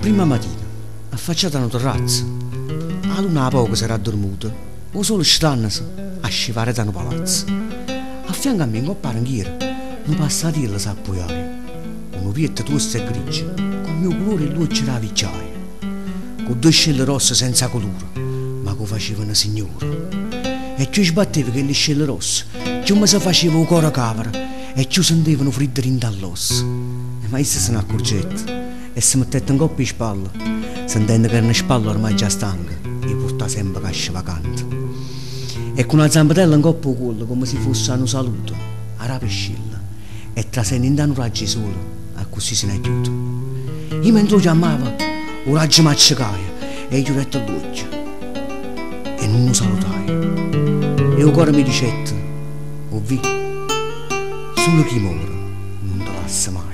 primma matina, affacciata a nu terrazzo, 'a luna 'a poco s'era addurmuta, 'o sole scetannose asceva 'aret' a nu palazzo. A fianco a me, 'ncopp' 'a ringhiera, nu passatiello s'appujaje, cu nu pietto tuosto e grigio, comm' 'o culore 'e ll'uocchie d' 'a vigiaia, cu ddoje scelle rosse senza culore, ma ca 'o facevano signore. E cchiù sbatteva chelli scelle rosse, cchiù me se faceva 'o core cavero e cchiù sentevo nu friddo dint' all'osse. Ma isso se n'accurgette e se mettette 'ncopp' 'e spalle, sentenno ca erano spalle ormai già stanche 'e purtà sempe casce vacante. E cu na zampetella 'ncopp' 'o cuollo comme si fosse a nu saluto, arape 'e scelle e trasenno dint' a nu raggio 'e sole accussì se n'è ghiuto. Io mentre 'o chiammavo 'o raggio m'accecaie e io chiurette ll'uocchie e nun 'o salutaie. E 'o core me dicette, 'O vvi', sulo chi more nun te lassa maje.